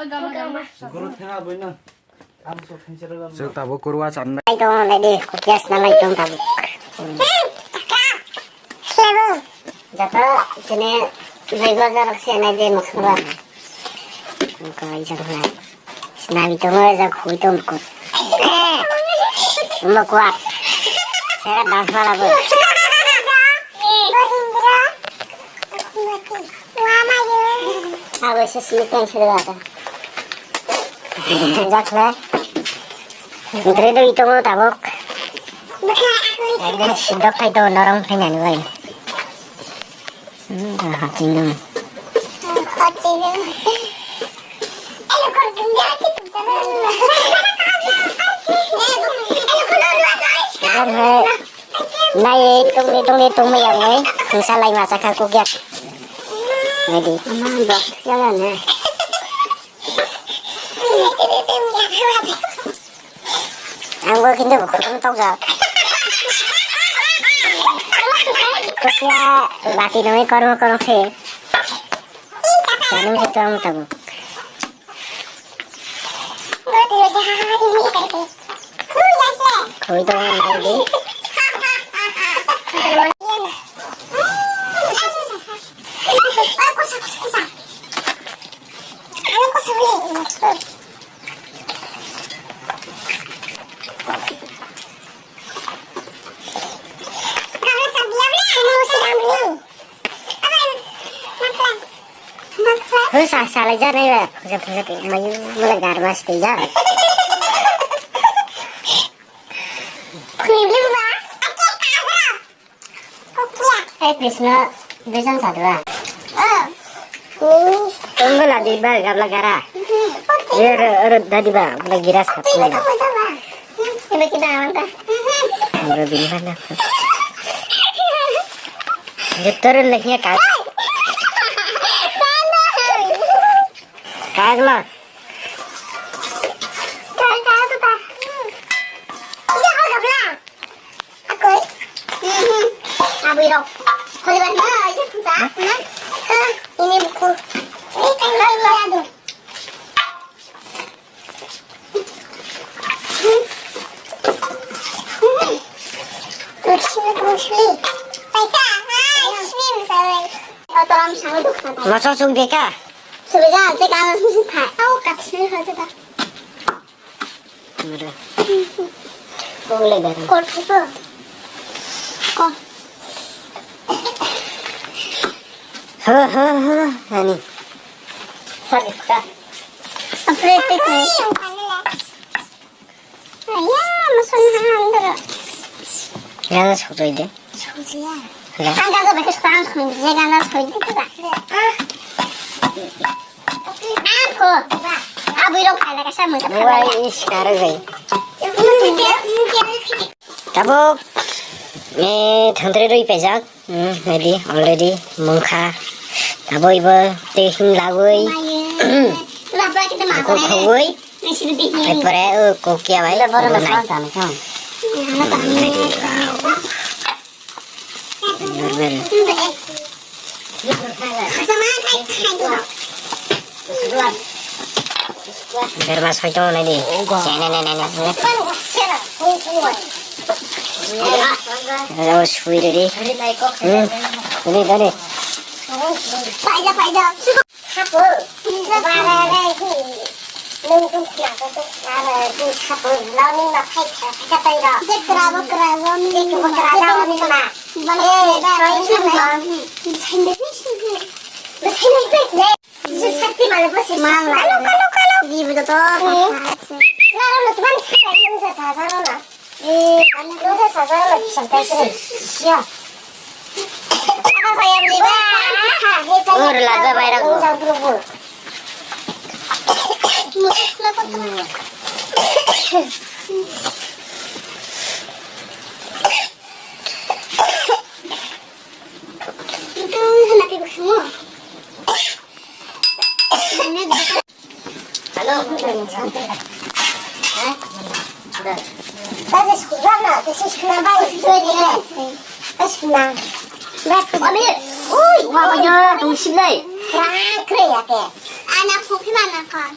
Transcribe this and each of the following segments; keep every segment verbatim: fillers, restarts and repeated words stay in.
Guru thena boina. Ang so thengse rwgam. Chwng tabuk kurwa channai. Ai tong lai de, kukias na lai tong tabuk. Slebo. Jato sini rego jarok se nai de muksuba. Ko ai jang lai. Sinami tong ai jak hui tong ko. Mo kuat. Sera das bala bo. Abo se sini tong sini bata. Jakle. Dre dre ito mo tabok. Ekdom sidok khai to norong khai nani bai. Hmm, ah, tinggal. Kan hai. Nai tungni tungni tungni yang nai. Salai masa kaku giak. Nai di. Ama dok ya ne. Ang bo kintu bukhuk tong jak. Kusia bati nungwi kormo kormo khe. Kanung se tong tabuk. Khoi tong nai di. Hoi sa salai ja nai ba. Mayu mula garmas te ja. Hey Krishna, duijon sadwa. Tunggu lagi ba gabla gara. Ye re re dadi ba, bla gira satu. Ini kita aman ta. Bla bini mana? Jetor lagi ya kan. Kagla. Kagla tu ta. Ini apa gabla? Akoi. Mhm. Abui rok. Holibar ma, ini pun sa. Hah? Hah? Ini buku. Ini kan ini ada. Musli, musli. Paita, hai, swim, sabai. Otoram sangu dukhan. Masa sung beka? Subiza, cek ang sung thai. Au, kat sini hoja ta. Mara. Kong le garam. Kol pheto. Kol. Ha, ha, ha, ani. Sari ka. Apre te te. Ya, masuk na andar. Gana sujai de. Sujai. Hello. Ang gaga bekas tang sujai, gana sujai de ta. Ah. Apo. Abui rok khala kasa mun. Wai is kar gai. Tabuk. Eh, thantri rui pejak. Hmm, ready, already mungkha. Tabuk ibo tei hing lagui. Kok khogui. Epore, oh, kokia bai. Gunai. Berma soi tongo nai di. Ne, ne, ne, ne, ne. Sui ready. Hmm. Ready, ready. Paida, paida. Sapo. Bara dai hi. Nung tun khna ko to khna ba, tun sapo. Lani ma phai kha kha tai ro. Je kra bo kra bo ni. Je kra bo kra bo ni ma. Bana eh, ba, ba, ba. Sai ne, sai ne. Sai ne, sai ne. Je sakti mala bo se. Mala. Kalo, kalo, kalo. Di bo to. Eh. Kalo, lo tuan sai ne, sa sa sa na. Eh, ano to sa sa na, sa sa sa. Siya. Ano saya beli ba? Ur, laga bayrak. Jang buru buru. Itu napi bersama. Hello. Ui, wa, wa, ya, tong sip lai. Anak kopi mana kau?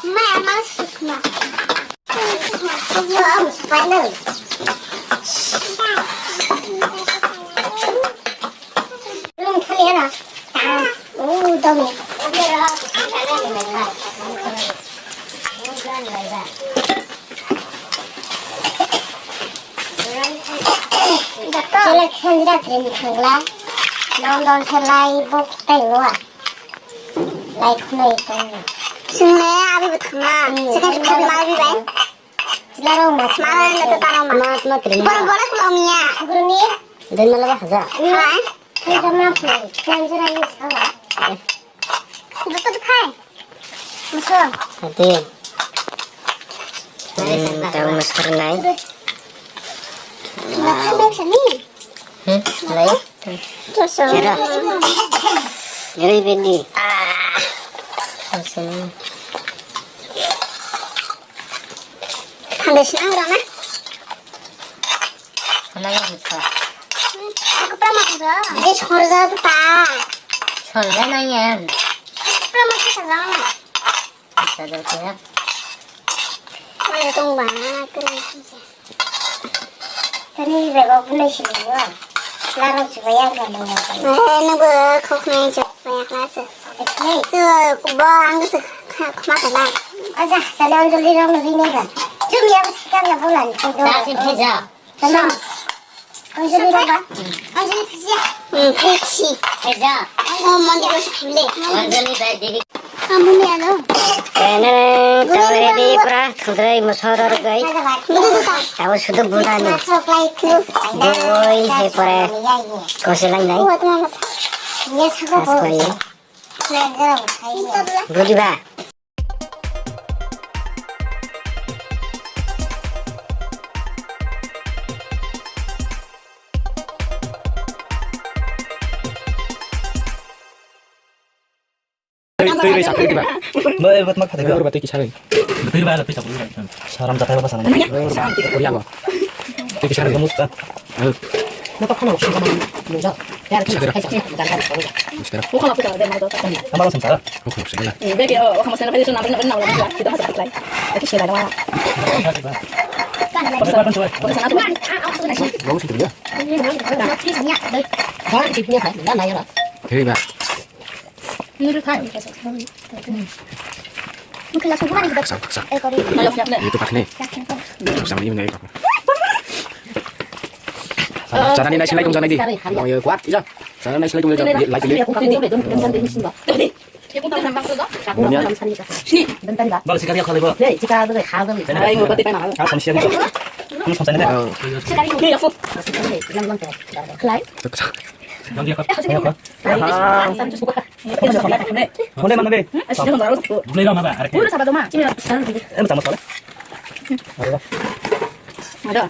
Maya, maya, susma. Susma, susma, susma. Belum kali ya, nah. Oh, dong. Chwla khenjra khe thangla, nang dol se lai bo tei wa. Lai khunai tong. Sini abi bwthangna. Hmm. Sini khunai ma abi bai. Chwla rok ma. Ma na to tano ma. Ma ma tri. Bor bor ko miya. Guruni. Den mala ba haja. Hai. Hai jama phu. Khenjra ni sawa. Joto khai. Muso. Ate. Hmm, tahu masker nai. Makan dong sini. Hmm, lai. Joso. Kira. Kira ini. Ah. Sini. Khande sini orang ah. Khande yang buka. Aku pernah makan. Dia sorja tu tak. Sorja nanya. Pernah makan sorja. Sorja tu ya. Mana tong ba? Kani bego bunai sini yo. Larang juga ya kan. Eh, nunggu kok nai cok banyak nasi. Itu bo ang se khma khma. Aja, salam juli rong ri ne ga. Jum ya bas kam ya bulan. Dah sih pizza. Salam. Ang juli rong ba. Ang juli pizza. Hmm, pizza. Pizza. Oh, mandi ko sule. Ang juli ba dili. Kamu ni alo. Tene tawari di pura thudrai musoro gai. Aku sudah bulan ni. Boi he pore. Kosi lang nai. Askwai. Budiba. Tei, tei, tei, sakri diba. Bai, bat ma khade. Bai, bat tei kisari. Tei ba, tei sakri diba. Saram jatai ba sana. Bai, bat tei kisari. Kamu suka. Motor kono sing kono nungja. Ya, Muspera. Muspera. Bukan apa yang ada mau tahu. Kamu langsung salah. Bukan maksudnya. Bagi oh, kamu sana pada sana pada nama kita masuk lagi. Tapi saya ada mana? Bagus itu ya. Ini orang kita punya kan, enggak naik lah. Oke, Mbak. Nuru khai. Mungkin langsung bukan gitu. Paksa, paksa. Eh, kori. Itu pakai nih. Sama ini nih. Cara ni nasi lagi jangan lagi. Mau ya kuat, iya. Cara nasi lagi jangan lagi. Bal sikari apa lagi? Ayo, berarti mana? Kamu sama siapa? Ini aku. Yang dia kau. Boleh mana be? Boleh lah, Mbak. Boleh sama-sama. Ada.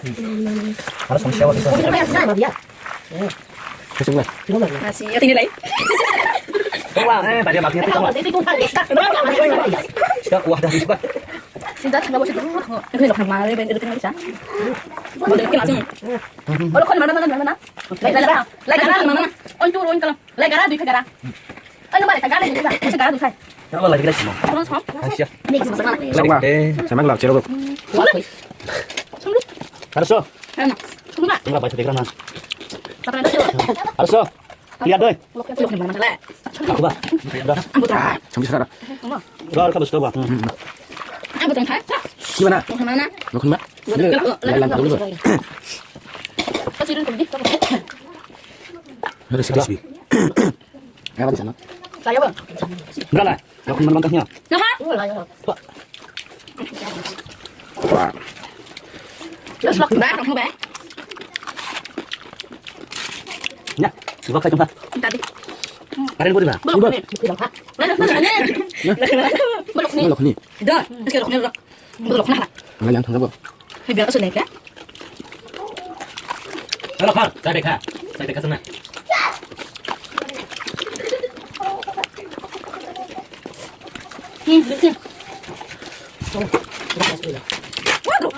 Ada sama siapa kita? Ada. Masih, ya, tinggal lagi. Wah, eh, tadi maksudnya itu. Sudah, wah, dah, sudah. Sudah, sudah, sudah. Ini loh, kemarin, ini, ini, ini, ini. Boleh, kita langsung. Oh, lo, kau mana, mana, mana, mana? Lai, lai, lai, lai, mana, mana? On tu, on kalau. Lai gara, dui kha gara. Ano mare ta gara, dui kha gara, dui kha. Ano lai gara simo. Kono som? Aisyah. Sama. Eh, sama gelap cerobok. Sungguh. Harus so. Ano? Sungguh. Enggak baca pikiran man. Apa itu? Harus so. Lihat doi. Aku ba. Udah. Ambo tu. Udah, harus coba. Ambo tu. Gimana? Mau kemana? Mau kemana? Jalan dulu. Kau sih dulu. Ada sedih. Apa di sana? Saya, Bang. Berapa? Aku cuma bangkasnya. Nah, ha? Wah. Terus waktu dah, kamu, Bang? Ya, coba saya coba. Tadi. Karen bori ba? Borok ni. Borok ni. Borok ni. Borok ni. Borok ni. Borok ni. Ang yang thangabo. Hai biar asal naik ya. Kalau khan, saya dekha. Saya dekha sana. Hmm, betul. Waduh.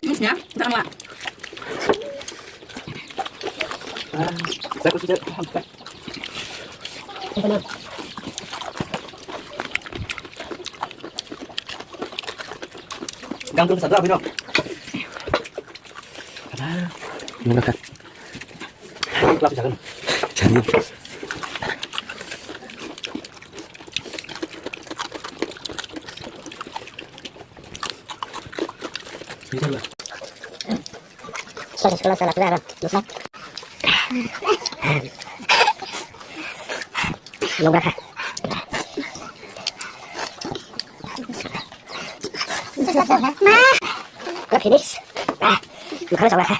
Musnya, sama. Saya kursi saya. Gang tu satu apa itu? Nung raka. Kelap jangan. Jangan. Bisa lah. Sila, sila, sila, sila, sila. Nung raka. Finish. Ah, makan sama.